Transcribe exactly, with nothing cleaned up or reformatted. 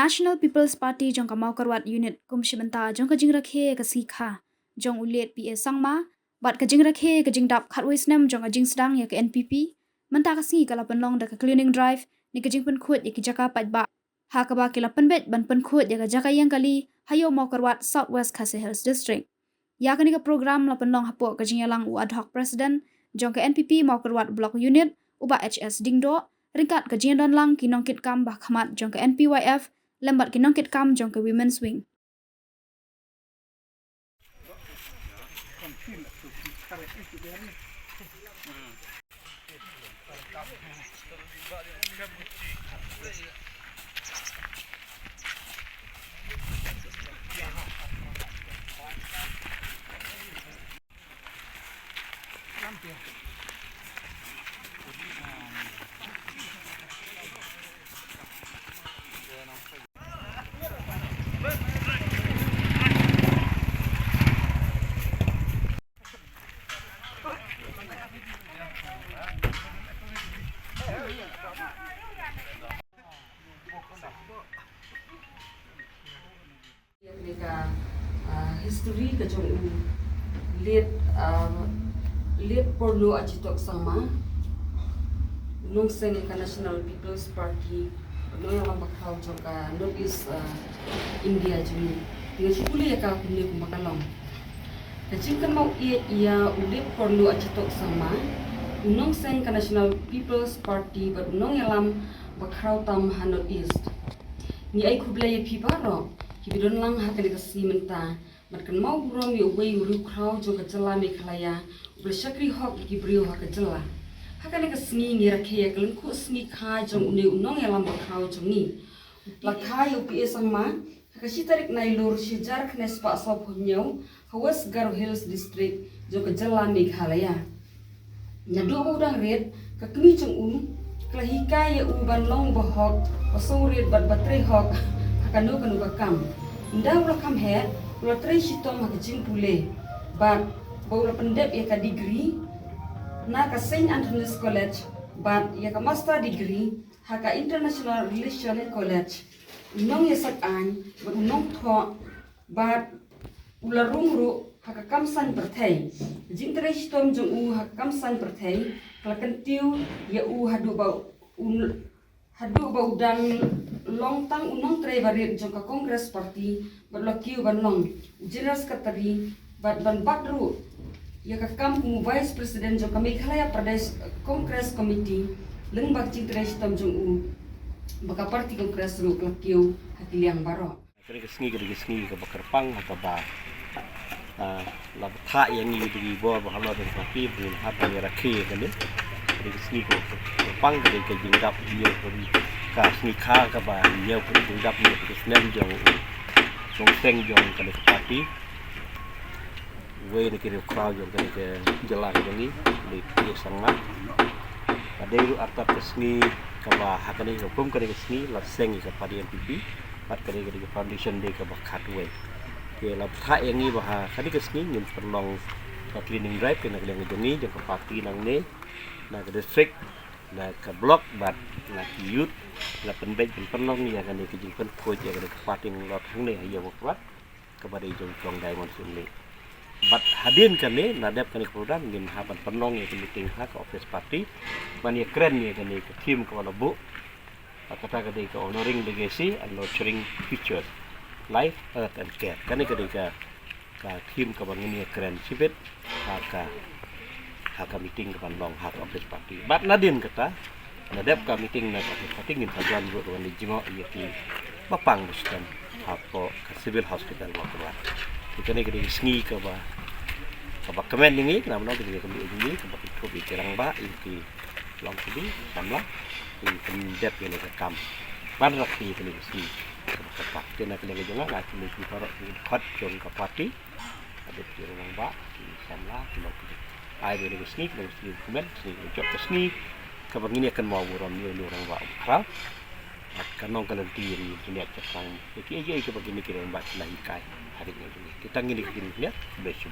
National People's Party jong ka Mawkyrwat Unit kum shi bynta jong ka jingrakhe ka sngi kha jong u Late P A Sangma bad ka jingrakhe ka jingdap khatwei snem jong ka jingsdang ïa ka N P P, mynta ka sngi ka la pynlong da ka cleaning drive ne ka jingpynkhuid ïa ki jaka paidbah, ha kaba ki la pynbeit ban pynkhuid ïa ka jaka ïeng kali ha Ïew Mawkyrwat, South West Khasi Hills District. Ïa kane ka program la pynlong hapoh ka jingïalang u Ad Hoc President jong ka N P P Mawkyrwat Block Unit, u Bah H S Diengdoh, ryngkat ka jingdon lang ki nongkitkam ba khmat jong ka N P Y F lem bad ki nongkitkam jong ka Women's Wing. Ïa kane ka, ah, history ka jong u Late, ah, Late Porlo Achitok Sangma, nongseng ïa ka National People's Party, nongïalam bakhraw jong ka North East, ah, India jong ngi. Nga shu pule ïa ka kumne kumba ka long. Ka jingkynmaw ïa, ïa u Late Porlo Achitok Sangma, u nongseng ka National People's Party bad u nongïalam bakhraw tam ha North East. Ngi ai khublei ïa phi baroh kiba don lang ha kane ka sngi mynta. Bad kynmaw burom ïa uwei u riewkhraw jong ka jylla Meghalaya uba la shakri hok ïa ki briew ha ka jylla. Ha kane ka sngi ngi rakhe ïa ka lyngkhuh sngi kha jong une u nongïalam bakhraw jong ngi. La kha ïa u P A Sangma ha ka shi tarik Nailur shi hajar khyndai spah sawphew hynñiew ha West Garo Hills District jong ka jylla Meghalaya. Naduh ba u dang rit, ka kmie jong u ka la hikai ïa u ban long bahok, ba sngewrit bad ba trei hok ha kano kano ka kam. Ynda u la kham heh, u la trei shitom ha ka jingpule bad ba u la pyndep ïa ka degree na ka Saint Anthony's College bad ïa ka master degree ha ka International Relation College. U nongïasaid aiñ bad u nongthoh bad u la rung ruh ha ka kam saiñ pyrthei. Jingtrei shitom jong u ha ka kam saiñ pyrthei ka la kyntiew ïa u haduh ba u, haduh ba u dang long tang u nongtrei barit jong ka Congress Party bad u la kiew ban long u General Secretary bad ban bat ruh ïa ka kam kum u Vice President jong ka Meghalaya Pradesh Congress Committee. Lyngba ka jingtrei shitom jong u ba ka party Congress ruh ka la kiew ha ki liang baroh. Kane ka sngi ka dei ka sngi kaba kyrpang ha kaba, ah, la bthah ïa ngi da ki bor ba halor da ka party ba ngin hap ban ïarakhe ïa kane. Ka dei ka sngi kaba kyrpang, ka dei ka jingdap hynñiew phew, ka sngi kha kaba hynñiew phew jingdap hynñiew phew snem jong u nongseng jong kane ka party. Uwei na ki riewkhraw jong kane ka jylla ka jong ngi, u Late P A Sangma. Ka dei ruh artat ka sngi kaba ha kane ka kum kane ka sngi la seng ïa ka party N P P bad ka dei ka, dei ka foundation day kaba khatwei. Te la bthah ïa ngi ba ha kane ka sngi ngin pynlong ka cleaning drive na ka liang ka jong ngi, jong ka party nangne, na ka district, na ka block bad na ki youth, la pynbeit ban pynlong ïa kane ka jingpynkhuid ïa kane ka party nangne hangne ha Ïew Mawkyrwat kaba dei jong Diamond Sumli. Bad hadien kane, la dep kane ka program, ngin hap ban pynlong ïa ka meeting ha ka office party ban ïakren ïa kane ka theme kaba la buh. Kata ka dei ka Honoring Legacy and Nurturing Future, Life, Earth and Care. Kane ka dei ka, ka theme kaba ngin ïakren shibit ha ka, ha ka meeting kaban long ha ka office party. Bad nadien kata, la dep ka meeting na ka office party, ngin sa jan ruh kaban leit jngoh ïa ki ba pang ba shitom hapoh ka Civil Hospital Mawkyrwat. Te kane ka dei ka sngi kaba, kaba kmen ïa ngi, kaba long ka dei ka sngi kaba kynthup ïa ki rangbah, ïa ki longkmie samla, ïa ki pyndep ïa kane ka kam ban rakhe ïa kane ka sngi kaba kyrpang. Te na ka liang ka jong nga, nga kyrmen ïa phi baroh ki dkhot jong ka party, ka dei ki rangbah, ki samla, ki longkmie. Ai ba kane ka sngi ka long ka sngi kmen, ka sngi kaba jop, ka sngi kaba ngin ïa kynmaw burom ïa une u rangbah uba khraw. Bad ka long ka lynti ïa ngi ban ïaid shaphrang ïa kiei kiei kaba kine ki rangbah ki la hikai ha ri India. Te tang kine ki jingkyrmen, khublei shibun.